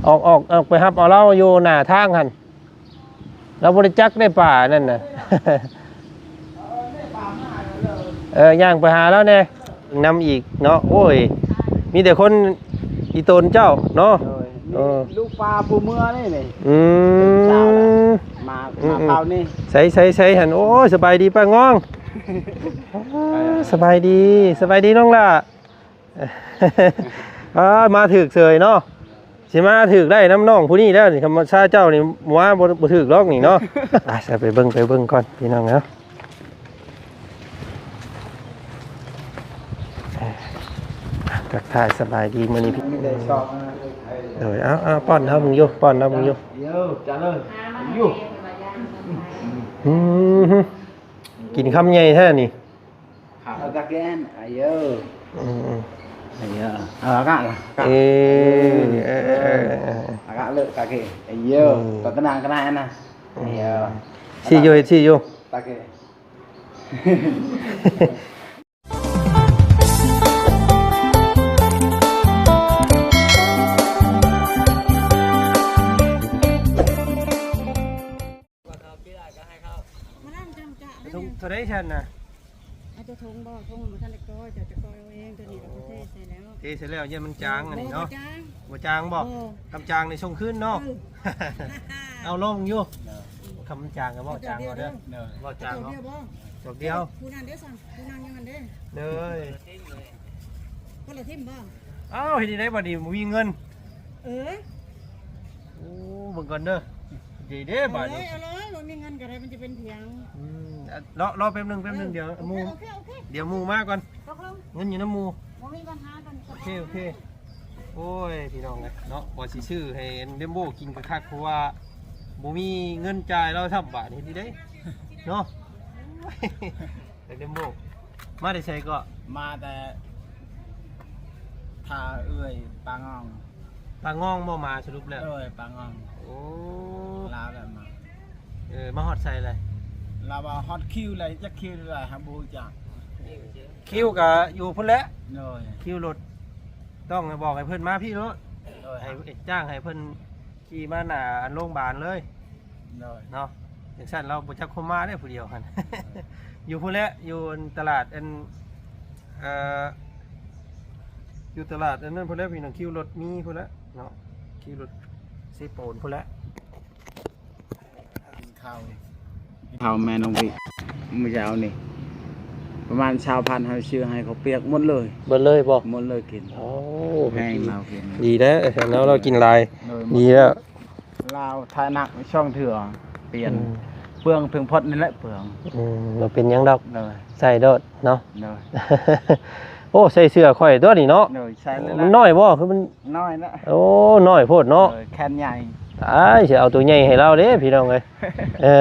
ອອກ ອອກ ອອກໄປຮັບເອົາລາວຢູ່ໜ້າທາງຫັ້ນ. ລາວບໍ່ໄດ້ຈັກໄດ້ປ່ານັ້ນນະ. ເອີ ຍ່າງໄປຫາລາວແດ່. ນຳອີກເນາະ. ໂອ້ຍ ມີແຕ່ຄົນອີ່ຕົນເຈົ້າເນາະ. ໂດຍ ເອີ ລູກປາຜູ້ເມືອນີ້ນີ້. ອືມ ເປັນສາວແລ້ວ ມາ ອືມ ມາຄາວນີ້. ໃສ ໃສ ໃສຫັ້ນ? ໂອ້ຍ ສະບາຍດີປ້າງອງ. ເອີ ສະບາຍດີ ສະບາຍດີນ້ອງຫຼ້າ. ອ້າ ມາຖືກເສີຍເນາະ. ຊິມາຖືກໄດ້ນຳນ້ອງຜູ້ນີ້ແລ້ວນີ້. ຄັນວ່າຊາເຈົ້ານີ້ມາບໍ່ ບໍ່ຖືກດອກນີ້ເນາະ. ອ່າ ໄປເບິ່ງ ໄປເບິ່ງກ່ອນພີ່ນ້ອງເນາະ. ທັກທາຍສະບາຍດີມື້ນີ້ພີ່. ໂດຍ ເອົາ ເອົາ ປ້ອນເຮົາເບິ່ງຢູ່ ປ້ອນເຮົາເບິ່ງຢູ່. ອືມ ກິນຄຳໃຫຍ່ແທ້ນີ້. ອືມ ອືມ ເອີ ເອີ ເອີ ເອີ ອືມ ຊິຢູ່ ຊິຢູ່. ມານັ້ນຈຳຈະ ເທົ່າໃດຊັ້ນນະ? ເອົາຕົວຖົງບໍ່? ຖົງມັນບໍ່ທັນໄດ້ກ່ອຍ ເຈົ້າຈະກ່ອຍເອົາເອງ. ຕົວນີ້ເຮົາກໍເທໃສ່ແລ້ວ ເທໃສ່ແລ້ວ ຢ້ານມັນຈາງອັນນີ້ເນາະ. ບໍ່ ບໍ່ຈາງ ບໍ່ຈາງບໍ່? ໂອ້ ຄັນຈາງນີ້ສົ່ງຄືນເນາະ. ເອີ ເອົາລອງຢູ່. ເອີ ຄັນມັນຈາງກໍເວົ້າຈາງເອົາເດີ. ເອີ ເວົ້າຈາງເນາະ. ດອກດຽວ ຜູ້ນັ້ນເດ້ຊັ້ນ ຜູ້ນັ່ງຢູ່ຫັ້ນເດ້. ເດີ ຄົນລະທີມບໍ່? ອ້າວ ເຮັດຈັ່ງໃດບັດນີ້ ບໍ່ມີເງິນ. ເອີ ໂອ້ ເບິ່ງກ່ອນເດີ. ດີເດ້ບາດນີ້. ເອົາເລີຍ ເອົາເລີຍ ບໍ່ມີເງິນກໍໄດ້ ມັນຈະເປັນພຽງ. ອືມ ລໍ ລໍແປັບໜຶ່ງ ແປັບໜຶ່ງ. ເອີ ດຽວໝູ່ ໂອເຄ ໂອເຄ ດຽວໝູ່ມາກ່ອນ. ຕົກລົງ ເງິນຢູ່ນຳໝູ່. ບໍ່ມີບັນຫາກັນ. ໂອເຄ ໂອເຄ. ໂອ້ຍ ພີ່ນ້ອງເອີຍເນາະ ວ່າຊິຊື້ໃຫ້ເດມໂບກິນກໍຄັກ ເພາະວ່າບໍ່ມີເງິນຈ່າຍລາວຊ້ຳ. ບາດນີ້ເຮັດຈັ່ງໃດເນາະ. ເດັກເດມໂບ ມາແຕ່ໃສເກາະ? ມາແຕ່ທ່າເອື້ອຍປາງອງ. ປາງອງບໍ່ມາສະຫຼຸບແລ້ວ? ໂດຍ ປາງອງ. ໂອ້ ລາວແລ້ວມາ. ເອີ ມາຮອດໃສແລ້ວ? ລາວວ່າຮອດຄິວແລ້ວ ຈັກຄິວແລ້ວ ຫາບໍ່ຮູ້ຈັກ. ຄິວກະຢູ່ພຸ້ນແຫຼະ. ໂດຍ ຄິວລົດ ຕ້ອງບອກໃຫ້ເພິ່ນມາພີ້ໂລດ. ໂດຍ ໃຫ້ຈ້າງໃຫ້ເພິ່ນ ຂີ່ມາໜ້າອັນໂລງບານເລີຍ. ໂດຍ ເນາະ ຈັ່ງຊັ້ນລາວບໍ່ຈັກຄວາມມາເດ້ຜູ້ດຽວຫັ້ນ. ໂດຍ ຢູ່ພຸ້ນແຫຼະ ຢູ່ອັນຕະຫຼາດອັນ ເອີ ຢູ່ຕະຫຼາດອັນນັ້ນພຸ້ນແຫຼະ ພີ່ນ້ອງ ຄິວລົດມີພຸ້ນແຫຼະເນາະ ຄິວລົດເຊໂປນພຸ້ນແຫຼະ. ກິນເຂົ້າ ເຂົ້າແມ່ນ້ອງວິ ມື້ເຊົ້ານີ້ ປະມານຊາວພັນ ເຮົາຊື້ໃຫ້ເຂົາປຽກໝົດເລີຍ. ເບິດເລີຍບໍ່? ໝົດເລີຍກິນ. ໂອ້ ແຮງລາວກິນ ດີແລ້ວເນາະ ລາວກິນຫຼາຍ. ໂດຍ ດີແລ້ວ ລາວຖ່າຍໜັກສອງເທື່ອ ປ່ຽນ. ອືມ ເປືອງເພິ່ງພອດນີ້ແຫຼະເປືອງ. ອືມ ບໍ່ເປັນຫຍັງດອກ. ໂດຍ ໃສ່ໂດດເນາະ. ໂດຍ ໂອ້ ໃສ່ເສື້ອຂ້ອຍຕົວນີ້ເນາະ. ໂດຍ ໃສ່ເລີຍ ມັນນ້ອຍບໍ່? ຄືມັນ ນ້ອຍນະ. ໂອ້ ນ້ອຍໂພດເນາະ. ເອີ ແຂນໃຫຍ່. ອ້າຍ ຊິເອົາຕົວໃຫຍ່ໃຫ້ລາວເດ້ພີ່ນ້ອງເອີຍ. ເອີ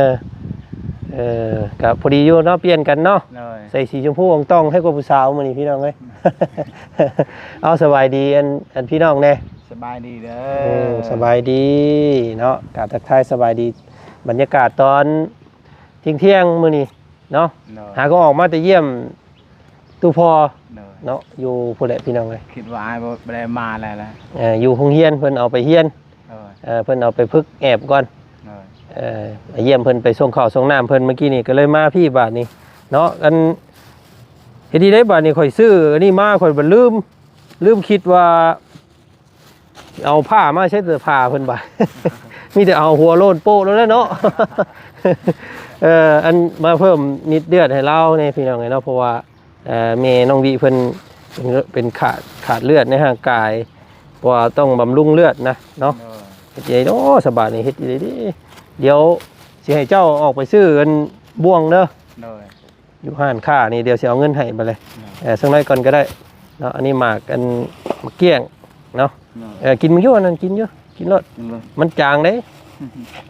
ເອີ ກະພໍດີຢູ່ເນາະ ປ່ຽນກັນເນາະ. ໂດຍ ໃສ່ສີຊົມພູອອງຕອງໃຫ້ກວ່າຜູ້ສາວມື້ນີ້ພີ່ນ້ອງເອີຍ. ເອົາ ສະບາຍດີອັນ ອັນພີ່ນ້ອງແດ່. ສະບາຍດີເດີ. ເອີ ສະບາຍດີເນາະ ກະທັກທາຍສະບາຍດີ ບັນຍາກາດຕອນທ່ຽງໆມື້ນີ້ ເນາະ. ໂດຍ ຫາກໍອອກມາແຕ່ຢ້ຽມຕູ້ພໍ່. ໂດຍ ເນາະ ຢູ່ພຸ້ນແຫຼະພີ່ນ້ອງເອີຍ. ຄິດວ່າອ້າຍບໍ່ ບໍ່ໄດ້ມາແລ້ວລະ. ເອີ ຢູ່ໂຮງຮຽນ ເພິ່ນເອົາໄປຮຽນ. ໂດຍ ເອີ ເພິ່ນເອົາໄປຝຶກແອບກ່ອນ. ໂດຍ ເອີ ໄປຢ້ຽມເພິ່ນ ໄປສົ່ງເຂົ້າສົ່ງນ້ຳເພິ່ນ ເມື່ອກີ້ນີ້ກໍເລີຍມາພີ້ບາດນີ້ເນາະ. ອັນ ເຮັດດີໄດ໋ບາດນີ້ ຂ້ອຍຊື້ອັນນີ້ມາ ຂ້ອຍບັດລືມ ລືມຄິດວ່າ ເອົາຜ້າມາໃສ່ເສື້ອຜ້າເພິ່ນບາດ ມີແຕ່ເອົາຫົວໂລນໂປະໂລດແຫຼະເນາະ. ເອີ ອັນມາເພີ່ມນິດເລືອດໃຫ້ລາວແດ່ພີ່ນ້ອງເອີຍເນາະ ເພາະວ່າ ເອີ ແມ່ນ້ອງວິເພິ່ນເປັນ ເປັນຂາດ ຂາດເລືອດໃນຮ່າງກາຍ ເພາະວ່າຕ້ອງບຳລຸງເລືອດນະເນາະ. ໂດຍ ເຮັດໃດເນາະ ສະບາຍນີ້ ເຮັດໃດເດ ດຽວຊິໃຫ້ເຈົ້າອອກໄປຊື້ອັນບ່ວງເດີ. ໂດຍ ຢູ່ຮ້ານຄ້ານີ້ ດຽວຊິເອົາເງິນໃຫ້ບາດເລີຍ. ເອີ ສັກໜ້ອຍກ່ອນກໍໄດ້ເນາະ. ອັນນີ້ໝາກ ອັນໝາກກ້ຽງເນາະ. ເອີ ກິນຢູ່ ອັນນັ້ນກິນຢູ່ ກິນໂລດ ມັນຈາງເດ້.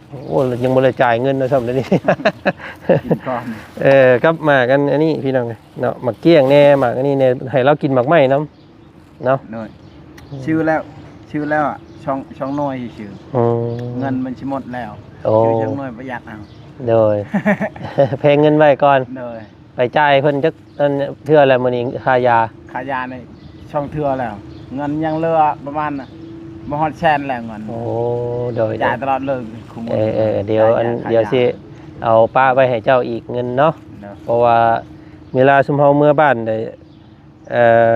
ໂອ້ ຍັງບໍ່ໄດ້ຈ່າຍເງິນນະຊ້ຳເດນີ້. ເອີ ກັບໝາກ ອັນ ອັນນີ້ພີ່ນ້ອງເນາະ ໝາກກ້ຽງແດ່ ໝາກອັນນີ້ແດ່ ໃຫ້ລາວກິນໝາກໄມ້ນຳ. ເນາະ ໂດຍ ອືມ ຊື້ແລ້ວ ຊື້ແລ້ວ ອືມ ສອງ ສອງໜ່ວຍຊື່ໆ. ອືມ ເງິນມັນຊິໝົດແລ້ວ. ໂອ້ ຊື້ສອງໜ່ວຍປະຢັດເອົາ. ໂດຍ ແພງເງິນໄວ້ກ່ອນ. ໂດຍ ໄປຈ່າຍເພິ່ນຈັກອັນເທື່ອແລ້ວມື້ນີ້ ຄ່າຢາ ຄ່າຢານີ້ສອງເທື່ອແລ້ວ ເງິນຍັງເຫຼືອປະມານ ບໍ່ຮອດແສນແລ້ວເງິນ. ໂອ້ ໂດຍ ຈ່າຍຕະຫຼອດເລີຍ. ເອີໆ ດຽວອັນ ຄ່າຢາ ຄ່າຢາ ດຽວຊິເອົາປະໄວ້ໃຫ້ເຈົ້າອີກເງິນເນາະ. ເນາະ ເພາະວ່າເວລາຊຸມເຮົາເມືອບ້ານໄດ້ ເອີ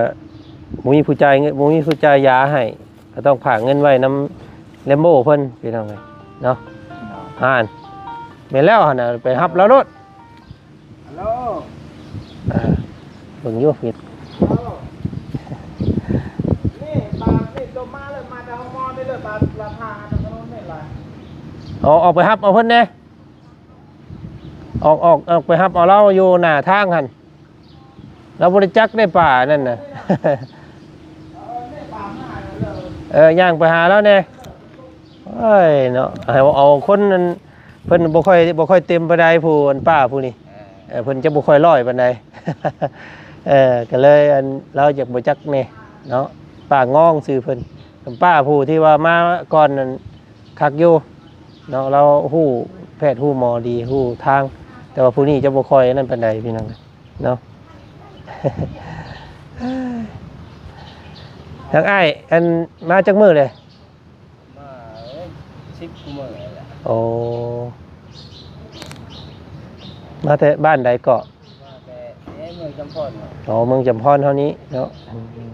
ບໍ່ມີຜູ້ຈ່າຍເງິນ ບໍ່ມີຜູ້ຈ່າຍຢາໃຫ້ ກໍຕ້ອງຝາກເງິນໄວ້ນຳແຣມໂບເພິ່ນ ພີ່ນ້ອງເອີຍເນາະ. ເນາະ ອ່ານ ແມ່ນແລ້ວຫັ້ນນະ ໄປຮັບລາວໂລດ. ຮັລໂຫຼ ເອີ ເບິ່ງຢູ່ ມີ ນີ້ ມາ ນີ້ ຕົວມາເລີຍ ມາແຕ່ເຮົາມອນີ້ເລີຍ ມາລາທາງອັນນັ້ນ ຖະໜົນນີ້ລະ. ອອກ ອອກໄປຮັບເອົາເພິ່ນແດ່ ອອກ ອອກ ອອກໄປຮັບເອົາລາວຢູ່ໜ້າທາງຫັ້ນ. ລາວບໍ່ໄດ້ຈັກໄດ້ປານັ້ນນະ. ເອີ ຍ່າງໄປຫາລາວແດ່. ໂອ້ຍເນາະ ໃຫ້ເອົາຄົນນັ້ນ ເພິ່ນບໍ່ຄ່ອຍ ບໍ່ຄ່ອຍເຕັມປານໃດ ຜູ້ອັນປ້າຜູ້ນີ້. ເອີ ເອີ ເພິ່ນຈະບໍ່ຄ່ອຍຮ້ອຍປານໃດ. ເອີ ກໍເລີຍອັນ ລາວຈະບໍ່ຈັກແດ່ເນາະ. ປ້າງອງຊື່ເພິ່ນ. ປ້າຜູ້ທີ່ວ່າມາກ່ອນນັ້ນຄັກຢູ່ເນາະ ລາວຮູ້ແພດຮູ້ໝໍດີ ຮູ້ທາງ. ແຕ່ວ່າຜູ້ນີ້ຈະບໍ່ຄ່ອຍອັນນັ້ນປານໃດ ພີ່ນ້ອງເນາະ. ທາງອ້າຍ ອັນ ມາຈັກມື້ເລີຍ? ມາ ເອີຍ ສິບກວ່າມື້ແລ້ວ. ໂອ້ ມາແຕ່ບ້ານໃດເກາະ? ມາແຕ່ ເອີ ເມືອງຈຳພອນເນາະ. ອໍ ເມືອງຈຳພອນເຮົານີ້ເນາະ. ອືມ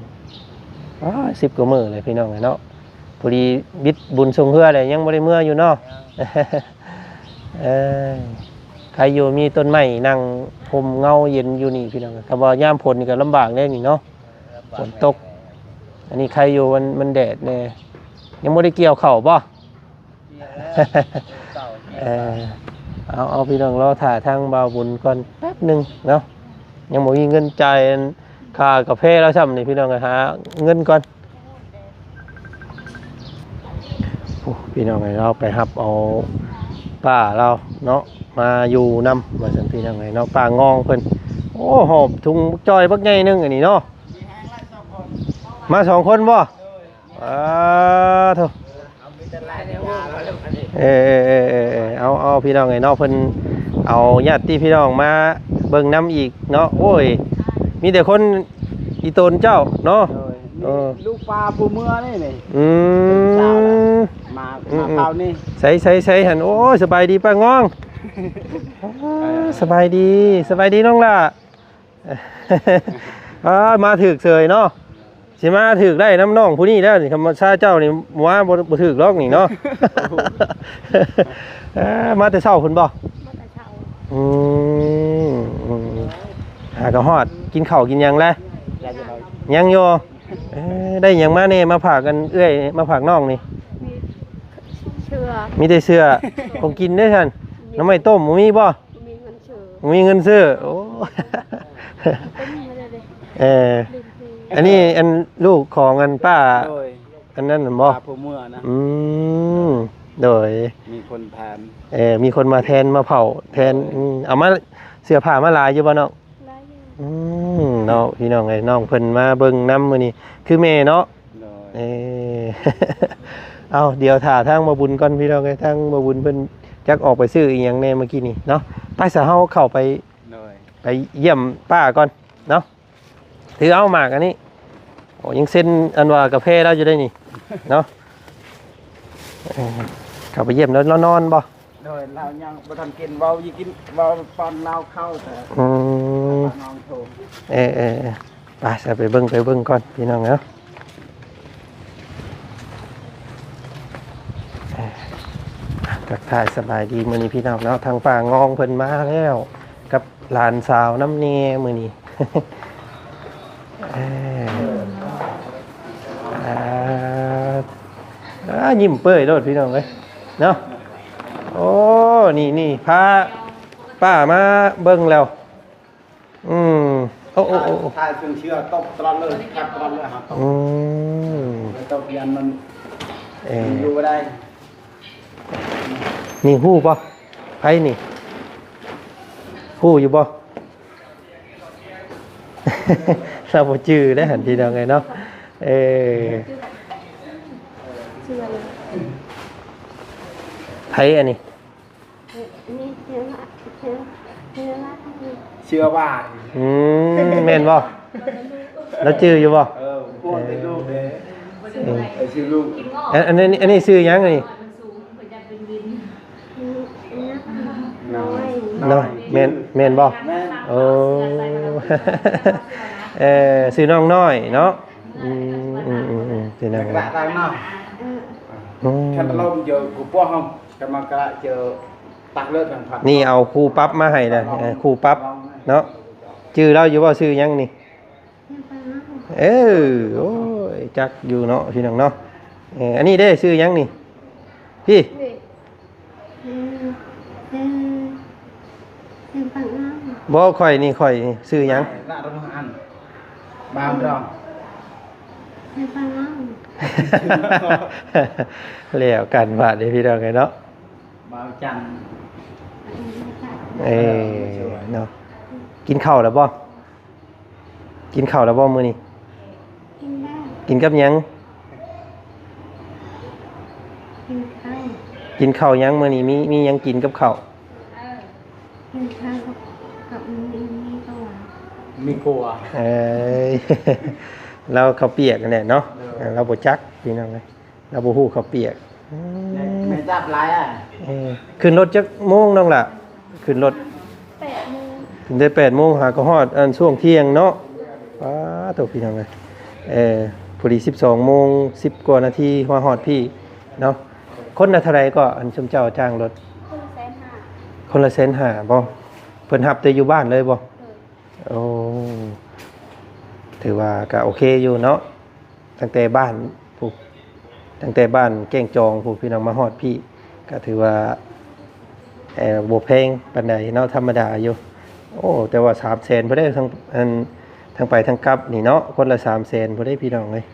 ອ້າ ສິບກວ່າມື້ເລີຍ ພີ່ນ້ອງເອີຍເນາະ. ພໍດີບິດບຸນສົ່ງເຮືອແລ້ວ ຍັງບໍ່ໄດ້ເມືອຢູ່ເນາະ. ຍັງ. ເອີ ໃຄຢູ່ ມີຕົ້ນໄມ້ນັ່ງຮົ່ມເງົາເຢັນຢູ່ນີ້ ພີ່ນ້ອງ. ຖ້າວ່າຍາມຝົນນີ້ກໍລຳບາກເດ້ນີ້ເນາະ. ລຳບາກ ຝົນຕົກແດ່. ອັນນີ້ໃຄຢູ່ ມັນ ມັນແດດແດ່. ຍັງບໍ່ໄດ້ກ່ຽວເຂົ້າບໍ່? ກ່ຽວແລ້ວ ກ່ຽວເຂົ້າ ກ່ຽວ ເອີ ເຂົ້າ. ເອົາ ເອົາ ພີ່ນ້ອງ ລໍຖ້າທາງບ່າວບຸນກ່ອນແປັບໜຶ່ງເນາະ. ຍັງບໍ່ມີເງິນຈ່າຍ ອັນ ຄ່າກາແຟລາວຊ້ຳນີ້ ພີ່ນ້ອງ ຫາເງິນກ່ອນ. ໂອ້ ພີ່ນ້ອງເອີຍ ລາວໄປຮັບເອົາປ້າລາວເນາະ ມາຢູ່ນຳ ວ່າຊັ້ນ ພີ່ນ້ອງເອີຍເນາະ. ປ້າງອງເພິ່ນ ໂອ້ ຫອບຖົງຈ່ອຍບັກໃຫຍ່ໜຶ່ງອັນນີ້ເນາະ. ມາສອງຄົນບໍ່? ໂດຍ. ອ້າໂທ້ ເອີ ເອີ ເອີ ເອີ ເອີ ເອົາ ເອົາ ພີ່ນ້ອງເອີຍເນາະ ເພິ່ນເອົາຍາດຕິພີ່ນ້ອງມາເບິ່ງນຳອີກເນາະ. ໂອ້ຍ ມີແຕ່ຄົນອີ່ຕົນເຈົ້າເນາະ. ໂດຍ. ເອີ ລູກປ້າຜູ້ເມືອນີ້ນີ້. ອືມ ເປັນສາວແລ້ວ ມາ ອືມ ມາຄາວນີ້. ໃສ ໃສ ໃສຫັ້ນ? ໂອ້ຍ ສະບາຍດີປ້າງອງ. ເອີ ສະບາຍດີ ສະບາຍດີນ້ອງຫຼ້າ. ອ້າ ມາຖືກເສີຍເນາະ. ຊິມາຖືກໄດ້ນຳນ້ອງຜູ້ນີ້ແລ້ວນີ້ ຄັນວ່າຊາເຈົ້ານີ້ມາບໍ່ ບໍ່ຖືກດອກນີ້ເນາະ. ເອີ ມາແຕ່ເຊົ້າພຸ້ນບໍ່? ມາແຕ່ເຊົ້າ. ອືມ ອືມ ຫາກໍຮອດ. ກິນເຂົ້າກິນຫຍັງແລ້ວ? ຍັງຢູ່. ເອີ ໄດ້ຫຍັງມາແດ່ ມາຝາກກັນເອື້ອຍ ມາຝາກນ້ອງນີ້? ມີເສື້ອ ມີແຕ່ເສື້ອ. ຂອງກິນເດ້ຊັ້ນ? ໜໍ່ໄມ້ຕົ້ມບໍ່ມີບໍ່? ບໍ່ມີເງິນຊື້. ໂອ້ ເອີ ອັນນີ້ອັນລູກຂອງອັນປ້າ. ໂດຍ. ອັນນັ້ນແມ່ນບໍ່? ປ້າຜູ້ເມືອນະ. ອືມ ໂດຍ. ມີຄົນແທນ ເອີ ມີຄົນມາແທນ ມາເຝົ້າແທນ. ໂດຍ. ອືມ ເອົາມາ ເສື້ອຜ້າມາຫຼາຍຢູ່ບໍ່ນ້ອງ? ຫຼາຍຢູ່. ອືມ ເນາະ ພີ່ນ້ອງເອີຍ ນ້ອງເພິ່ນມາເບິ່ງນຳມື້ນີ້ ຄືແມ່ເນາະ. ໂດຍ. ເອີ ເອົາ ດຽວຖ້າທາງບ່າວບຸນກ່ອນ ພີ່ນ້ອງເອີຍ ທາງບ່າວບຸນເພິ່ນຈັກອອກໄປຊື້ອີ່ຫຍັງແດ່ມື້ກີ້ນີ້ເນາະ. ໄປຊະ ເຮົາເຂົ້າໄປ. ໂດຍ. ໄປຢ້ຽມປ້າກ່ອນເນາະ. ຖືເອົາໝາກອັນນີ້. ໂອ້ ຍັງເຊັນອັນວ່າກາແຟລາວຢູ່ໄດ໋ນີ້ເນາະ. ເອີ ເຂົ້າໄປຢ້ຽມແລ້ວ ລາວນອນບໍ່? ໂດຍ ລາວຍັງບໍ່ທັນກິນ ເວົ້າຢູ່ກິນ ເວົ້າປ້ອນລາວເຂົ້າແຕ່. ອືມ ນ້ອງໂທ. ເອີໆ ໄປຊະ ໄປເບິ່ງ ໄປເບິ່ງກ່ອນ ພີ່ນ້ອງເອີຍ. ເອີ ທັກທາຍສະບາຍດີມື້ນີ້ ພີ່ນ້ອງເນາະ. ທາງປ້າງອງເພິ່ນມາແລ້ວ ກັບຫຼານສາວນຳແດ່ມື້ນີ້. ເອີ ອ່າ ອ່າ ຍິ້ມເປີ້ຍໂລດ ພີ່ນ້ອງເອີຍເນາະ. ໂອ້ ນີ້ ນີ້ ພາປ້າມາເບິ່ງແລ້ວ. ອືມ ໂອ້ ໂອ້ ໂອ້ ຖ້າເຊື່ອຕົກຕະຫຼອດເລີຍ ຄັກຕະຫຼອດເລີຍ ຫາຕົກ. ອືມ ຕົກ ຢ້ານມັນ. ເອີ ມັນຢູ່ບໍ່ໄດ້. ນີ້ຮູ້ບໍ່? ໃຜນີ້? ຮູ້ຢູ່ບໍ່? ລາວບໍ່ຈື່ແລ້ວຫັ້ນ ພີ່ນ້ອງເອີຍເນາະ. ເອີ ໃຜອັນນີ້? ເຊື່ອວ່າ. ອືມ ແມ່ນບໍ່? ລາວຈື່ຢູ່ບໍ່? ເອີ ຫ່ວງແຕ່ລູກເດ້. ເອີ ເອີ ຊື່ລູກ ອັນ ອັນນີ້ ອັນນີ້ຊື່ຫຍັງນີ້? ນ້ອຍ ນ້ອຍ ແມ່ນ ແມ່ນບໍ່? ແມ່ນ ໂອ້ ເອີ ຊື່ນ້ອງນ້ອຍເນາະ. ອືມ ອືມ ອືມ ອືມ ຊື່ນ້ອງນ້ອຍ ອືມ ຄັນລາວເຈີກູປົວເຮົາ ກະມາກະເຈີ ຕັກເລີດກັນພັດ ນີ້ເອົາຄູປັບມາໃຫ້ລະ ເອີ ຄູປັບເນາະ. ຈື່ລາວຢູ່ບໍ່? ຊື່ຫຍັງນີ້? ເອີ ໂອ້ຍ ຈັກຢູ່ເນາະ ພີ່ນ້ອງເນາະ. ເອີ ອັນນີ້ເດ້ ຊື່ຫຍັງນີ້? ພີ່ ຊື່ ຊື່ ຊື່ ບໍ່ ຂ້ອຍນີ້ ຂ້ອຍນີ້ຊື່ຫຍັງ? ລະ ລະ ອັນ ບາງດອງ ຊື່ ແລ້ວກັນບາດນີ້ ພີ່ນ້ອງເອີຍເນາະ. ບ່າວຈັນ ເອີ ເນາະ. ກິນເຂົ້າແລ້ວບໍ່? ກິນເຂົ້າແລ້ວບໍ່ມື້ນີ້? ກິນແລ້ວ. ກິນກັບຫຍັງ? ກິນເຂົ້າ. ກິນເຂົ້າຫຍັງມື້ນີ້? ມີ ມີຫຍັງກິນກັບເຂົ້າ? ກິນເຂົ້າກັບ ກັບ ມີ ມີກົວ ມີກົວ. ເອີຍ ລາວເຂົ້າປຽກຫັ້ນແຫຼະເນາະ. ເອີ ລາວບໍ່ຈັກ ພີ່ນ້ອງເອີຍ. ລາວບໍ່ຮູ້ເຂົ້າປຽກ. ແມ່ນຈັບຫຼາຍອະ. ເອີ ຂຶ້ນລົດຈັກໂມງນ້ອງຫຼ້າ? ຂຶ້ນລົດ ແປດໂມງ ຂຶ້ນໄດ້ແປດໂມງ ຫາກໍຮອດອັນຊ່ວງທ່ຽງເນາະ. ປາໂຕ ພີ່ນ້ອງເອີຍ ເອີ ພໍດີສິບສອງໂມງສິບກວ່ານາທີ ມາຮອດພີ້ເນາະ. ຄົນລະເທົ່າໃດກໍ ອັນຊຸມເຈົ້າຈ້າງລົດ? ຄົນລະແສນຫ້າ. ຄົນລະແສນຫ້າບໍ່? ເພິ່ນຮັບແຕ່ຢູ່ບ້ານເລີຍບໍ່? ໂດຍ. ໂອ້ ຖືວ່າກະໂອເຄຢູ່ເນາະ. ຕັ້ງແຕ່ບ້ານພຸ້ນ ຕັ້ງແຕ່ບ້ານແກ້ງຈອງພຸ້ນ ພີ່ນ້ອງ ມາຮອດພີ້ ກະຖືວ່າ ເອີ ບໍ່ແພງປານໃດເນາະ ທຳມະດາຢູ່. ໂອ້ ແຕ່ວ່າສາມແສນພຸ້ນເດ້ ທັງ ອັນ ທັງໄປທັງກັບນີ້ເນາະ ຄົນລະສາມແສນພຸ້ນເດ້ ພີ່ນ້ອງເອີຍ.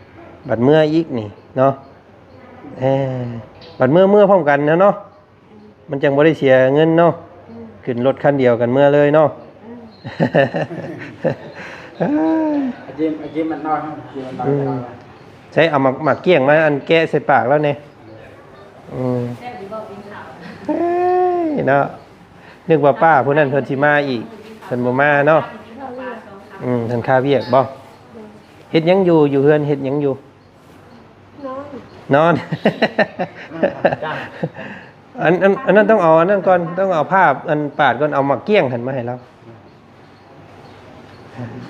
ບັດເມືອອີກນີ້ເນາະ ເອີ ບັດເມືອ ເມືອພ້ອມກັນນະເນາະ. ມັນຈັ່ງບໍ່ໄດ້ເສຍເງິນເນາະ. ອືມ ຂຶ້ນລົດຄັນດຽວກັນເມືອເລີຍເນາະ. ອືມ ອາຈິມ ອາຈິມມັນນ້ອຍ ອາຈິມມັນນ້ອຍ. ອືມ ໃຊ້ເອົາໝາກ ໝາກກ້ຽງມາອັນແກະໃສ່ປາກລາວແດ່. ອືມ ແຊບຢູ່ບໍ່ກິນເຂົ້າ? ເອີຍ ເນາະ ນຶກວ່າປ້າຜູ້ນັ້ນເພິ່ນຊິມາອີກ ເພິ່ນບໍ່ມາເນາະ. ອືມ ເພິ່ນຄາວຽກບໍ່? ເຮັດຫຍັງຢູ່ ຢູ່ເຮືອນເຮັດຫຍັງຢູ່? ນອນ ນອນ. ອັນ ອັນ ອັນນັ້ນຕ້ອງເອົາອັນນັ້ນກ່ອນ ຕ້ອງເອົາຜ້າອັນປາດກ່ອນ ເອົາໝາກກ້ຽງຫັ້ນມາໃຫ້ລາວ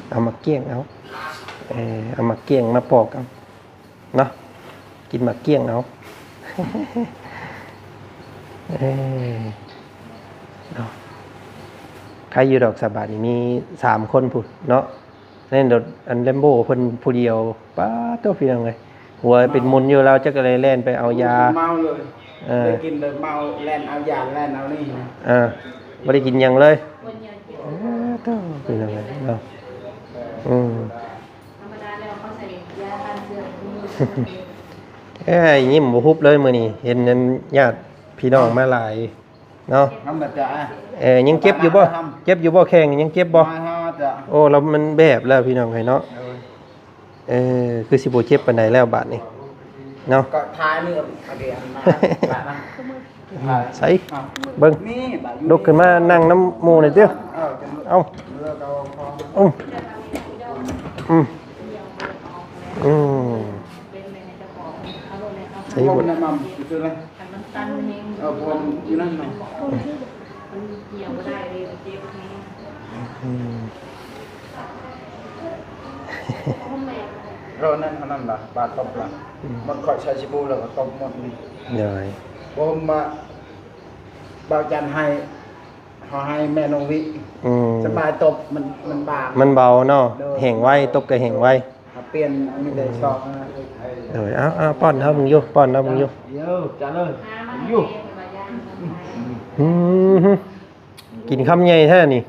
ເອົາໝາກກ້ຽງເອົາ ເອີ ເອົາໝາກກ້ຽງມາປອກເອົາເນາະ ກິນໝາກກ້ຽງເອົາ. ເອີ ເນາະ ໃຄຢູ່ດອກ ສະບາດນີ້ມີສາມຄົນພຸ້ນເນາະ. ໃນລົດອັນແລມໂບເພິ່ນຜູ້ດຽວ ປາໂຕ ພີ່ນ້ອງເອີຍ ຫົວເປັນໝຸນຢູ່ ລາວຈັກແລ່ນໄປເອົາຢາ ເມົາເລີຍ. ເອີ ໄດ້ກິນແລ້ວເມົາ ແລ່ນເອົາຢາ ແລ່ນເອົານີ້ນະ. ເອີ ບໍ່ໄດ້ກິນຫຍັງເລີຍ. ປາໂຕ ພີ່ນ້ອງເອີຍເນາະ. ອືມ ທຳມະດາແລ້ວເຂົາໃສ່ຢາຂ້າເຊື້ອ. ເອີຍ ຍິ້ມບໍ່ຫຸບເລີຍມື້ນີ້ ເຫັນອັນຍາດພີ່ນ້ອງມາຫຼາຍ. ເນາະ ທຳມະດາ. ເອີ ຍັງເຈັບຢູ່ບໍ່? ເຈັບຢູ່ບໍ່? ແຂ້ງຍັງເຈັບບໍ່? ໂອ້ ລາວມັນແບບແລ້ວ ພີ່ນ້ອງເອີຍເນາະ. ເອີ ຄືຊິບໍ່ເຈັບປານໃດແລ້ວບາດນີ້ເນາະ. ກໍທາຍນີ້ ໃສ່ ເບິ່ງ ລຸກຂຶ້ນມານັ່ງນຳໝູ່ໜ່ອຍຕິ. ເອົ້າ ອືມ ອືມ ອືມ ໃສ່ ອືມ ເອີ ນັ້ນ ເທົ່ານັ້ນລະ ປາຕົບລະ. ອືມ ມັນຄ່ອຍໃຊ້ສະບູແລ້ວກໍຕົບໝົດນີ້. ໂດຍ ບໍ່ມາ ບ່າວຈັນໃຫ້ ເຮົາໃຫ້ແມ່ນ້ອງວິ ອືມ ສະບາຍຕົບ ມັນ ມັນບາງ ມັນເບົາເນາະ. ໂດຍ ແຫ້ງໄວ ຕົບກໍແຫ້ງໄວ. ເຮົາປ່ຽນມີແຕ່ຊອກນະ. ໂດຍ ເອົາ ເອົາ ປ້ອນເຮົາເບິ່ງຢູ່ ປ້ອນເຮົາເບິ່ງຢູ່. ເອີ ຈັດເລີຍ ຢູ່. ອືມ ກິນຄຳໃຫຍ່ແທ້ນີ້.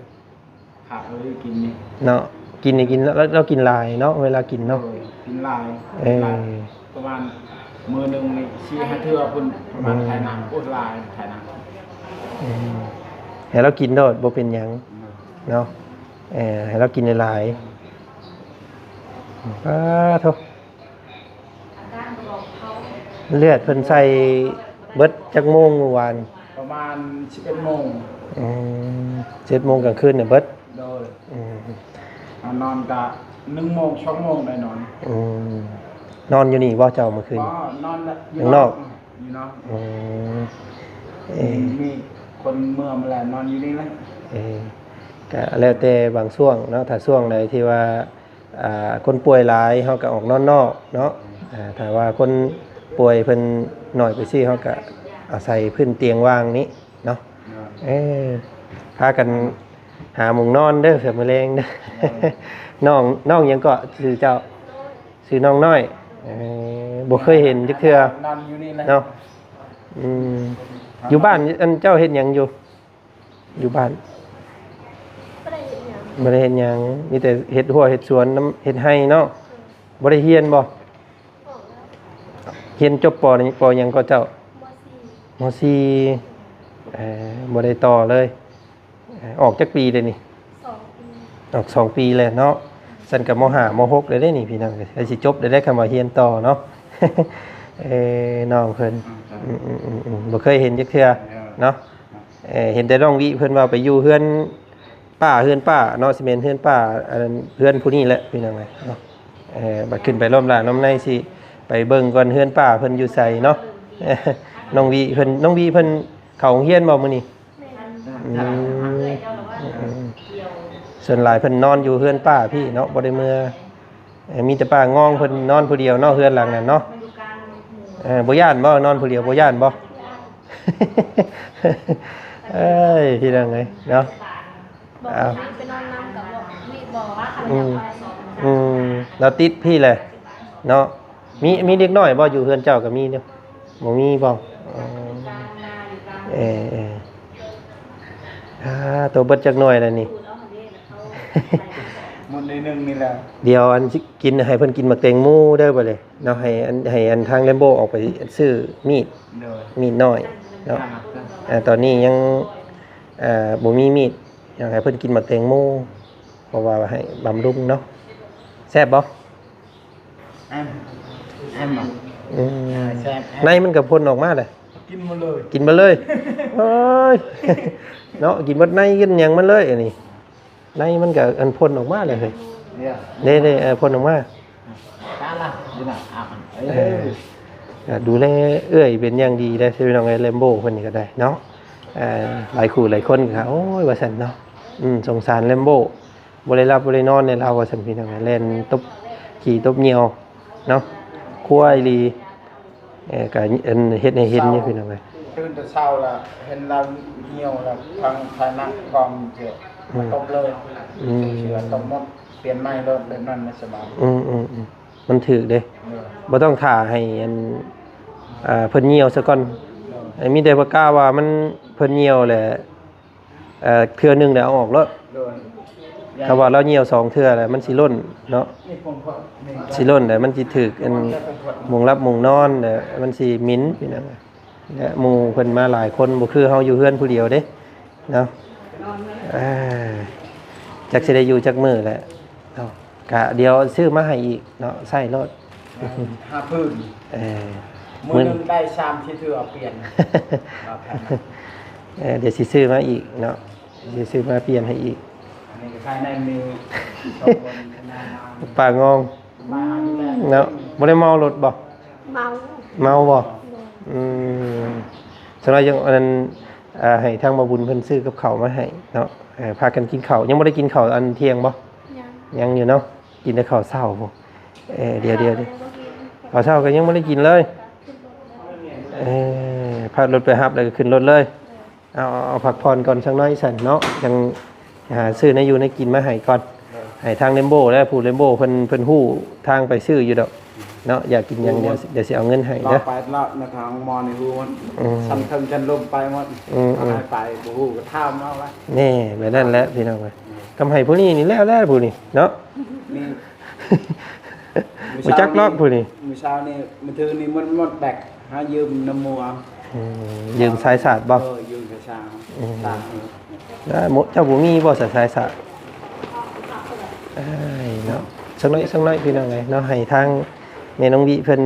ຄັກເລີຍກິນນີ້ເນາະ. ກິນນີ້ກິນ ລາວ ລາວກິນຫຼາຍເນາະ ເວລາກິນເນາະ. ໂດຍ ກິນຫຼາຍ. ເອີ ກິນຫຼາຍ ປະມານມື້ໜຶ່ງນີ້ສີ່ຫ້າເທື່ອພຸ້ນ ປະມານ ອືມ ໄຖນາ. ໂອ້ ຫຼາຍ ໄຖນາ. ອືມ ໃຫ້ລາວກິນໂລດ ບໍ່ເປັນຫຍັງເນາະ. ເອີ ໃຫ້ລາວກິນຫຼາຍໆ. ປາໂທ ເລືອດເພິ່ນໃສ່ເບິດຈັກໂມງມື້ວານ? ປະມານສິບເອັດໂມງ. ອືມ ສິບເອັດໂມງກາງຄືນນະເບິດ. ໂດຍ. ອືມ ເຮົານອນກະໜຶ່ງໂມງ ສອງໂມງໄດ້ນອນ. ອືມ ນອນຢູ່ນີ້ບໍ່ເຈົ້າມື້ຄືນ? ບໍ່ ນອນຢູ່ນອກ ຢູ່ນອກ. ອືມ ເອີ ມີຄົນເມືອມາແລ້ວ ນອນຢູ່ນີ້ແຫຼະ. ເອີ ກະແລ້ວແຕ່ບາງຊ່ວງເນາະ ຖ້າຊ່ວງໃດທີ່ວ່າ ອ່າ ຄົນປ່ວຍຫຼາຍ ເຮົາກະອອກນອນນອກເນາະ. ອ່າ ຖ້າວ່າຄົນປ່ວຍເພິ່ນໜ້ອຍໄປຊີ້ ເຮົາກະອາໄສພື້ນຕຽງວ່າງນີ້ເນາະ. ເອີ ພາກັນຫາໝ່ອງນອນເດີ ເພື່ອມື້ແລງເດີ. ນ້ອງ ນ້ອງຫຍັງເກາະ ຊື່ເຈົ້າ? ຊື່ນ້ອງນ້ອຍ. ເອີ ບໍ່ເຄີຍເຫັນຈັກເທື່ອ ນອນຢູ່ນີ້ແຫຼະ ເນາະ. ອືມ ຢູ່ບ້ານ ອັນ ເຈົ້າເຮັດຫຍັງຢູ່? ຢູ່ບ້ານ ບໍ່ໄດ້ເຮັດຫຍັງ ບໍ່ໄດ້ເຮັດຫຍັງ ມີແຕ່ເຮັດຮົ້ວເຮັດສວນນຳ ເຮັດໄຮ່ເນາະ. ເອີ ບໍ່ໄດ້ຮຽນບໍ່? ຮຽນຈົບ ປ.ນີ້ ປ.ຫຍັງເກາະເຈົ້າ? ມໍສີ່ ມໍສີ່ ເອີ ບໍ່ໄດ້ຕໍ່ເລີຍ. ເອີ ອອກຈັກປີແລ້ວນີ້? ສອງປີ ອອກສອງປີແລ້ວເນາະ. ຊັ້ນກະ ມໍຫ້າ ມໍຫົກ ແລ້ວເດ້ນີ້ພີ່ນ້ອງເອີຍ ໃກ້ຊິຈົບແລ້ວເດ້ ຄັນວ່າຮຽນຕໍ່ເນາະ. ເອີ ນ້ອງເພິ່ນ ອືມ ອືມ ອືມ ອືມ ບໍ່ເຄີຍເຫັນຈັກເທື່ອເນາະ. ເອີ ເຫັນແຕ່ນ້ອງວິເພິ່ນວ່າໄປຢູ່ເຮືອນປ້າ ເຮືອນປ້າເນາະ ຊິແມ່ນເຮືອນປ້າ ອັນ ເຮືອນຜູ້ນີ້ແຫຼະພີ່ນ້ອງເອີຍເນາະ. ເອີ ບັດຂຶ້ນໄປລ້ອມຫຼ້າລ້ອມໃນ ຊິໄປເບິ່ງກ່ອນເຮືອນປ້າເພິ່ນຢູ່ໃສເນາະ. ນ້ອງວິເພິ່ນ ນ້ອງວິເພິ່ນເຂົ້າໂຮງຮຽນບໍ່ມື້ນີ້? ແມ່ນ ອືມ ອືມ ສ່ວນຫຼາຍເພິ່ນນອນຢູ່ເຮືອນປ້າພີ້ເນາະ ບໍ່ໄດ້ເມືອ. ເອີ ມີແຕ່ປ້າງອງເພິ່ນນອນຜູ້ດຽວເນາະ ເຮືອນຫຼັງນັ້ນເນາະ. ເອີ ບໍ່ຢ້ານບໍ່ ນອນຜູ້ດຽວ ບໍ່ຢ້ານບໍ່? ເອີຍ ພີ່ນ້ອງເອີຍເນາະ. ບອກ ເອົາ ໃຫ້ໄປນອນນຳກໍບອກ ນີ້ບອກວ່າ ອືມ ອືມ ລາວຕິດພີ້ແຫຼະເນາະ. ມີ ມີເດັກນ້ອຍບໍ່ ຢູ່ເຮືອນເຈົ້າກໍມີເນາະ? ບໍ່ມີບໍ່? ອໍ ເອີ ເອີ ອ່າ ໂຕເບິດຈັກໜ່ວຍແລ້ວນີ້? ໝົດໜ່ວຍໜຶ່ງນີ້ແຫຼະ. ດຽວອັນຊິກິນ ໃຫ້ເພິ່ນກິນໝາກແຕງໂມເດີບັດນີ້ເນາະ. ໃຫ້ອັນ ໃຫ້ອັນທາງແຣມໂບອອກໄປຊື້ມີດ ໂດຍ ມີດນ້ອຍເນາະ. ອ່າ ຕອນນີ້ຍັງ ເອີ ບໍ່ມີມີດ ຢາກໃຫ້ເພິ່ນກິນໝາກແຕງໂມ ເພາະວ່າໃຫ້ບຳລຸງເນາະ. ແຊບບໍ່? ແອມ ແອມ ອືມ ອ່າ ແຊບ ແອມ ໃນມັນກໍພົ່ນອອກມາເລີຍ ກິນໝົດເລີຍ ກິນໝົດເລີຍ. ໂອ້ຍ ເນາະ ກິນໝົດໃນກິນຫຍັງມັນເລີຍ ອັນນີ້ ໃນມັນກໍອັນພົ່ນອອກມາເລີຍ. ເອີ ເດ້ໆ ເອີ ພົ່ນອອກມາ. ຕາລະ ຢູ່ນະ ເອີ ກໍດູແລເອື້ອຍເປັນຢ່າງດີເດ້ ພີ່ນ້ອງເອີຍ. ແຣມໂບເພິ່ນນີ້ກໍໄດ້ເນາະ ເອີ ຫຼາຍຄູ່ຫຼາຍຄົນກໍ ໂອ້ຍ ວ່າຊັ້ນເນາະ. ອືມ ສົງສານແຣມໂບ ບໍ່ໄດ້ຫຼັບບໍ່ໄດ້ນອນເດ້ລາວ ວ່າຊັ້ນ ພີ່ນ້ອງເອີຍ. ແລ່ນຕົບຂີ້ຕົບຍ່ຽວເນາະ ຄົວອີ່ຫຼີ. ເອີ ກໍອັນເຮັດໃຫ້ເຫັນຢູ່ ພີ່ນ້ອງເອີຍ. ຕື່ນແຕ່ເຊົ້າລະເຫັນລາວຍ່ຽວລະ ທາງພາຍໃນກອງເຈັບ ອືມ ຕົບເລີຍ. ອືມ ເສືອຕົບໝົດ ປ່ຽນໃໝ່ໂລດ ແບບນັ້ນນະສະບາຍ. ອືມໆໆ ມັນຖືກເດ້ ເອີ ບໍ່ຕ້ອງຖ້າໃຫ້ອັນ ອ່າ ເພິ່ນຍ່ຽວຊະກ່ອນ. ເອີ ໃຫ້ມີແຕ່ປາກາວ່າມັນ ເພິ່ນຍ່ຽວແຫຼະ ເອີ ເທື່ອໜຶ່ງແລ້ວເອົາອອກໂລດ. ໂດຍ ຖ້າວ່າລາວຍ່ຽວສອງເທື່ອແລ້ວ ມັນຊິຫຼົ່ນເນາະ ນີ້ຜົມກໍ ຊິຫຼົ່ນແລ້ວມັນຊິຖືກອັນ ມຸງຫຼັບມຸງນອນແລ້ວມັນຊິໝິ່ນ ພີ່ນ້ອງ. ແລະ ໝູ່ເພິ່ນມາຫຼາຍຄົນ ບໍ່ຄືເຮົາຢູ່ເຮືອນຜູ້ດຽວເດ້ເນາະ. ເອີ ຈັກຊິໄດ້ຢູ່ຈັກມື້ແຫຼະເນາະ. ກະດຽວຊື້ມາໃຫ້ອີກເນາະ ໃຊ້ໂລດ ຫ້າຜືນ. ເອີ ມື້ໜຶ່ງໄດ້ສາມສີ່ເທື່ອ ປ່ຽນ. ເອີ ດຽວຊິຊື້ມາອີກເນາະ ຊິຊື້ມາປ່ຽນໃຫ້ອີກ. ອັນນີ້ກໍພາຍໃນມີສອງຄົນ ປາງອງ ມາຫາຢູ່ແລ້ວເນາະ. ບໍ່ໄດ້ເມົາລົດບໍ່? ເມົາ ເມົາບໍ່? ໂດຍ ອືມ ສະນັ້ນຈັ່ງ ອັນນັ້ນ ອ່າ ໃຫ້ທາງໝໍບຸນເພິ່ນຊື້ກັບເຂົ້າມາໃຫ້ເນາະ. ເອີ ພາກັນກິນເຂົ້າ ຍັງບໍ່ໄດ້ກິນເຂົ້າອັນທ່ຽງບໍ່? ຍັງ ຍັງຢູ່ເນາະ ກິນແຕ່ເຂົ້າເຊົ້າພຸ້ນ. ເອີ ດຽວໆ ຍັງບໍ່ກິນ ເຂົ້າເຊົ້າກໍຍັງບໍ່ໄດ້ກິນເລີຍ. ເອີ ພາລົດໄປຮັບແລ້ວກໍຂຶ້ນລົດເລີຍ. ເອີ ເອົາ ເອົາ ເອົາພັກຜ່ອນກ່ອນສັກໜ້ອຍຊັ້ນເນາະ ຈັ່ງຫາຊື້ແນວຢູ່ແນວກິນມາໃຫ້ກ່ອນ. ເອີ ໃຫ້ທາງເຣນໂບ ແລະ ຜູ້ເຣນໂບເພິ່ນ ເພິ່ນຮູ້ທາງໄປຊື້ຢູ່ດອກເນາະ. ຢາກກິນຫຍັງ ດຽວ ດຽວຊິເອົາເງິນໃຫ້ເດີ. ເລາະໄປເລາະໃນທາງມອນນີ້ຮູ້ໝົດ. ອືມ ຊັ້ນເທິງຊັ້ນລຸ່ມໄປໝົດ. ອືມໆ ໃຜໄປບໍ່ຮູ້ກໍຖາມເອົາລະ. ແນ່ ແບບນັ້ນແຫຼະພີ່ນ້ອງເອີຍ. ອືມ ກຳໄຫຜູ້ນີ້ນີ້ແລ້ວແລ້ວຜູ້ນີ້ເນາະ. ນີ້ ບໍ່ຈັກລອກຜູ້ນີ້. ມື້ເຊົ້ານີ້ ມື້ຄືນນີ້ໝົດ ໝົດແບັກ ຫາຢືມນຳໝູ່ເອົາ. ອືມ ຢືມສາຍສາດບໍ່? ເອີ ຢືມສາຍສາດ. ອືມ ສາດນີ້ ແລ້ວເຈົ້າບໍ່ມີບໍ່ສາຍສາດ? ເອີຍເນາະ ສັກໜ້ອຍ ສັກໜ້ອຍພີ່ນ້ອງເອີຍເນາະ. ໃຫ້ທາງແມ່ນ້ອງວິເພິ່ນ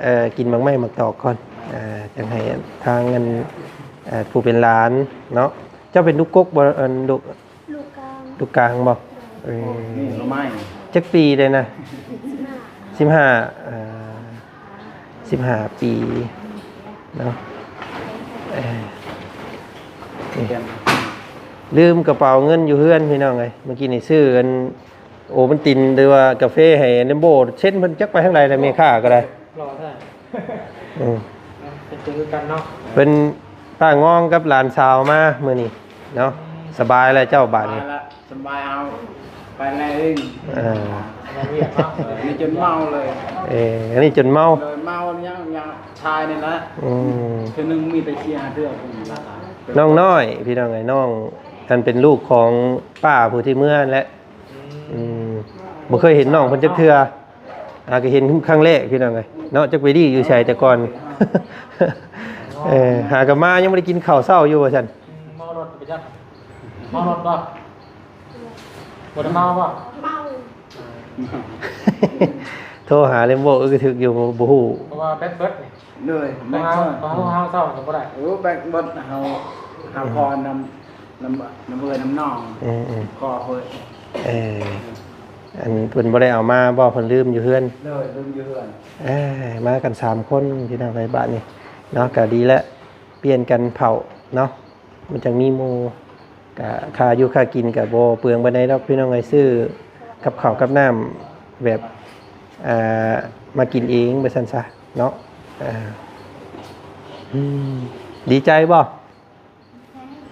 ເອີ ກິນໝາກໄມ້ໝາກຕອກກ່ອນ ເອີ ຈັ່ງໃຫ້ທາງອັນ ເອີ ຜູ້ເປັນຫຼານເນາະ. ເຈົ້າເປັນລູກກົກບໍ່ ອັນ ລູກ ລູກກາງ ລູກກາງບໍ່? ເອີ ນີ້ໜໍ່ໄມ້ ຈັກປີແລ້ວນະ? ສິບຫ້າ ສິບຫ້າ ເອີ ສິບຫ້າປີເນາະ. ເອີ ນີ້ ລືມກະເປົາເງິນຢູ່ເຮືອນພີ່ນ້ອງເອີຍ. ເມື່ອກີ້ນີ້ຊື້ອັນໂອວັນຕິນ ຫຼືວ່າກາເຟໃຫ້ແຣມໂບເຊັນ ເພິ່ນຈັກໄປທາງໃດແລ້ວ ແມ່ຄ້າກໍໄດ້. ຫຼໍ່ແທ້. ອືມ ເປັນຄືກັນເນາະ. ເພິ່ນປ້າງອງກັບຫຼານສາວມາມື້ນີ້ເນາະ. ອືມ ສະບາຍແລ້ວເຈົ້າບາດນີ້. ສະບາຍແລ້ວ ສະບາຍ ເອົາໄປແລ້ວເອງ. ເອີ ອັນນີ້ເນາະ ເອີ ນີ້ຈົນເມົາເລີຍ. ເອີ ອັນນີ້ຈົນເມົາ. ເລີຍເມົາຍັງ ຍັງຊາຍນີ້ນະ. ອືມ ເທື່ອໜຶ່ງມີແຕ່ເສຍເທື່ອພຸ້ນລະ. ນ້ອງນ້ອຍ ພີ່ນ້ອງເອີຍ ນ້ອງ ອັນເປັນລູກຂອງປ້າຜູ້ທີ່ເມືອຫັ້ນແຫຼະ. ອືມ ອືມ ບໍ່ເຄີຍເຫັນນ້ອງເພິ່ນຈັກເທື່ອ. ຫາກໍເຫັນຄັ້ງແລກພີ່ນ້ອງເອີຍເນາະ. ຈັກໄປດີຢູ່ໃສແຕ່ກ່ອນ. ເອີ ຫາກໍມາຍັງບໍ່ໄດ້ກິນເຂົ້າເຊົ້າຢູ່ວ່າຊັ້ນ. ອືມ ເມົາລົດໄປຈັກ ເມົາລົດບໍ່? ບໍ່ໄດ້ເມົາບໍ່? ເມົາ. ໂທຫາແຣມໂບ ເອີ ກໍຖືກຢູ່ ບໍ່ ບໍ່ຮູ້ ເພາະວ່າແບັດເບິດນີ້. ໂດຍ ແບັດເບິດ ເຮົາ ເຮົາເຊົ້າກໍບໍ່ໄດ້. ໂອ້ ແບັດເບິດ ເຮົາ ເຮົາ ອືມ ຂໍນຳ ນຳ ນຳເອື້ອຍນຳນ້ອງ. ອືມໆ ຂໍເພິ່ນ. ເອີ ອັນເພິ່ນບໍ່ໄດ້ເອົາມາບໍ່? ເພິ່ນລືມຢູ່ເຮືອນ. ໂດຍ ລືມຢູ່ເຮືອນ. ເອີ ມາກັນສາມຄົນພີ່ນ້ອງເອີຍ ບາດນີ້ເນາະ. ກໍດີແຫຼະ ປ່ຽນກັນເຝົ້າເນາະ ມັນຈັ່ງມີໝູ່. ກະຄ່າຢູ່ຄ່າກິນກະບໍ່ເປືອງປານໃດດອກພີ່ນ້ອງເອີຍ ຊື້ກັບເຂົ້າກັບນ້ຳແບບ ອ່າ ມາກິນເອງວ່າຊັ້ນຊະເນາະ. ອ່າ ອືມ ດີໃຈບໍ່?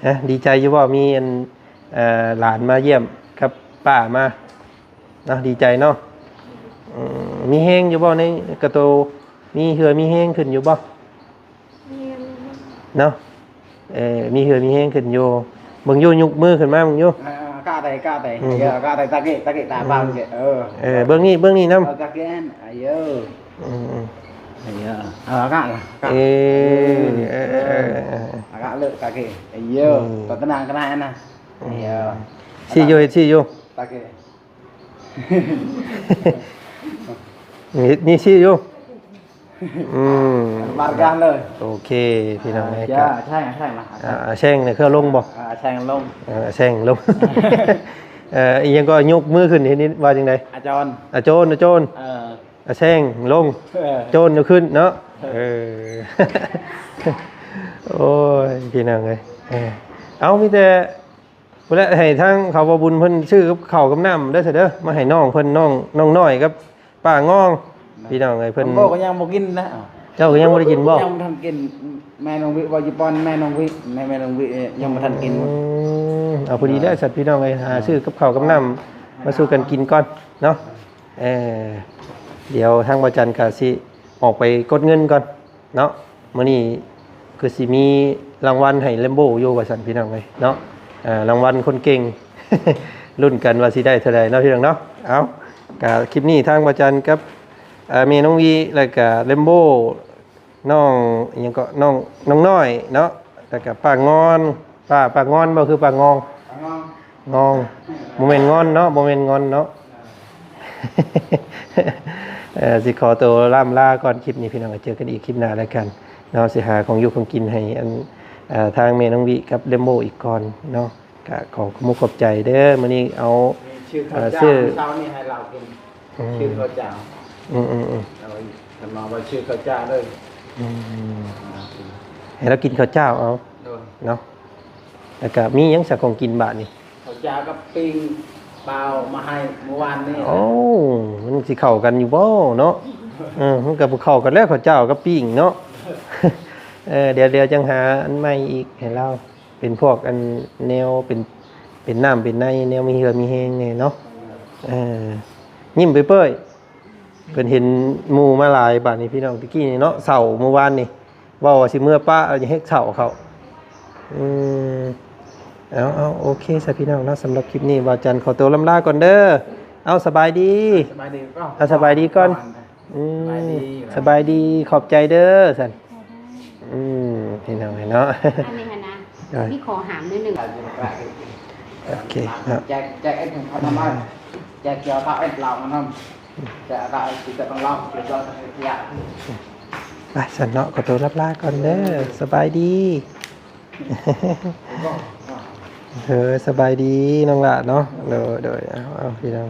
ຮະ ດີໃຈຢູ່ບໍ່? ມີອັນ ເອີ ຫຼານມາຢ້ຽມກັບປ້າມາເນາະ ດີໃຈເນາະ. ອືມ ມີແຮງຢູ່ບໍ່ໃນກະໂຕ? ມີເຫື່ອມີແຮງຂຶ້ນຢູ່ບໍ່? ເນາະ ເອີ ມີເຫື່ອມີແຮງຂຶ້ນຢູ່. ເບິ່ງຢູ່ ຍົກມືຂຶ້ນມາເບິ່ງຢູ່. ເອີ ກະໄດ້ ກະໄດ້. ອືມ ເອີ ກະໄດ້ ຕາເກະ ຕາເກະ ຕາປາງເກະ. ເອີ ເອີ ເບິ່ງນີ້ ເບິ່ງນີ້ນຳ. ເອີ ຕາເກະ ອາເຢີ. ອືມ ອືມ ອາເຢີ. ເອີ ກະລະ ກະ. ເອີ ເອີ ເອີ ເອີ ກະເລີ ຕາເກະ ອາເຢີ. ອືມ ຕະນາງກະນາຍນະ. ອືມ ອາເຢີ. ຊີ້ຢູ່ ເຮັດຊີ້ຢູ່ ຕາເກະ. ມີ ມີຊີ້ຢູ່. ອືມ ບາດການເລີຍ. ໂອເຄ ພີ່ນ້ອງເອີຍ. ຈ້າ ແຊງ ແຊງລະ. ອ່າ ແຊງນີ້ຄືລົງບໍ່? ອ່າ ແຊງລົງ. ເອີ ແຊງລົງ. ເອີ ອີ່ຫຍັງກໍຍົກມືຂຶ້ນ ເຫັນວ່າຈັ່ງໃດ? ອາໂຈນ ອາໂຈນ ອາໂຈນ. ເອີ ອາແຊງລົງ. ເອີ ໂຈນຢູ່ຂຶ້ນເນາະ. ເອີ ເອີ ໂອ້ຍ ພີ່ນ້ອງເອີຍ. ເອີ ເອົາ ມີແຕ່ ພຸ້ນແຫຼະ ໃຫ້ທາງເຂົາບໍ່ບຸນເພິ່ນຊື້ກັບເຂົ້າກັບນ້ຳເດີ ຊະເດີ ມາໃຫ້ນ້ອງເພິ່ນ ນ້ອງ ນ້ອງນ້ອຍກັບປ້າງອງ ພີ່ນ້ອງເອີຍ. ເພິ່ນ ນ້ອງໂບກໍຍັງບໍ່ກິນນະ. ເຈົ້າກໍຍັງບໍ່ໄດ້ກິນບໍ່? ຍັງບໍ່ທັນກິນ. ແມ່ນ້ອງວິເວົ້າຢູ່ປ່ອນ ແມ່ນ້ອງວິ ແມ່ນ້ອງວິຍັງບໍ່ທັນກິນ. ອືມ ເອົາ ພໍດີແລ້ວ ເອີ ສັດ ພີ່ນ້ອງເອີຍ ຫາ ເອີ ຊື້ກັບເຂົ້າກັບນ້ຳມາສູ່ກັນກິນກ່ອນເນາະ. ເອີ ດຽວທາງບໍ່ຈັນກໍຊິອອກໄປກົດເງິນກ່ອນ ເນາະ. ມື້ນີ້ຄືຊິມີລາງວັນໃຫ້ແຣມໂບຢູ່ວ່າຊັ້ນ ພີ່ນ້ອງເອີຍເນາະ. ເອີ ລາງວັນຄົນເກັ່ງ ລຸ້ນກັນວ່າຊິໄດ້ເທົ່າໃດເນາະ ພີ່ນ້ອງເນາະ. ເອົາ ກະຄລິບນີ້ທາງບໍ່ຈັນກັບ ເອີ ແມ່ນ້ອງວີ ແລ້ວກະແຣມໂບ ນ້ອງ ອີ່ຫຍັງເກາະ ນ້ອງ ນ້ອງນ້ອຍເນາະ ແລ້ວກະປ້າງອນ ປ້າ ປ້າງອນບໍ່ ຄືປ້າງອງ? ປ້າງອງ ງອງ ບໍ່ແມ່ນງອນເນາະ ບໍ່ແມ່ນງອນເນາະ. ເອີ ຊິຂໍໂຕລ່ຳລາກ່ອນຄລິບນີ້ ພີ່ນ້ອງ ເຈີກັນອີກຄລິບໜ້າແລ້ວກັນເນາະ. ຊິຫາຂອງຢູ່ຂອງກິນໃຫ້ອັນ ເອີ ທາງແມ່ນ້ອງວິກັບແຣມໂບອີກກ່ອນເນາະ. ກະຂໍຂອບມຸກຂອບໃຈເດີ ມື້ນີ້ເອົາ ເອີ ຊື້ເຂົ້າເຈົ້າ ເອີ ຊື້ ເຊົ້ານີ້ໃຫ້ລາວກິນ ອືມ ຊື້ເຂົ້າເຈົ້າ ອືມໆໆ ເອົາ ເພິ່ນມາວ່າຊື້ເຂົ້າເຈົ້າເດີ ອືມ ໃຫ້ລາວກິນເຂົ້າເຈົ້າເອົາ ໂດຍ ເນາະ. ແລ້ວກະມີຫຍັງຊະຂອງກິນບາດນີ້? ເຂົ້າເຈົ້າກັບປີ້ງປາມາໃຫ້ມື້ວານນີ້. ໂອ້ ມັນຊິເຂົ້າກັນຢູ່ບໍ່ເນາະ? ເອີ ມັນກະບໍ່ເຂົ້າກັນແລ້ວ ເຂົ້າເຈົ້າກັບປີ້ງເນາະ. ເອີ ດຽວ ດຽວຈັ່ງຫາອັນໃໝ່ອີກໃຫ້ລາວ ເປັນພວກອັນແນວເປັນ ເປັນນ້ຳເປັນໃນ ແນວມີເຫື່ອມີແຮງແດ່ເນາະ. ເອີ ຍິ້ມເປີຍໆ ເພິ່ນເຫັນໝູ່ມາຫຼາຍບາດນີ້ ພີ່ນ້ອງ. ຕະກີ້ນີ້ເນາະ ເຊົ້າມື້ວານນີ້ ເວົ້າວ່າຊິເມືອປະ ເຮັດເຊົ້າເຂົ້າ. ອືມ ເອົາ ເອົາ ໂອເຄຊະ ພີ່ນ້ອງເນາະ. ສຳລັບຄລິບນີ້ ບ່າວຈັນຂໍໂຕລ່ຳລາກ່ອນເດີ. ເອົາ ສະບາຍດີ ສະບາຍດີ ເອົາ ສະບາຍດີກ່ອນ. ອືມ ສະບາຍດີ ສະບາຍດີ ຂອບໃຈເດີຊັ້ນ. ອືມ ພີ່ນ້ອງເອີຍເນາະ ອັນນີ້ຫັ້ນນະ ໂດຍ ມີຂໍ້ຫ້າມໜ້ອຍໜຶ່ງ. ໂອເຄເນາະ ແຈກ ແຈກເອັດຂອງເຂົານຳ ແຈກເກີຍເຂົາເອັດລາວນຳ ແຈກເອົາເອົາຊິເປັນລາວ ເປັນລາວ ໄປຊັ້ນເນາະ ຂໍໂຕລ່ຳລາກ່ອນເດີ ສະບາຍດີ. ເອີ ສະບາຍດີນ້ອງຫຼ້າເນາະ. ໂດຍ ໂດຍ ເອົາ ເອົາ ພີ່ນ້ອງ.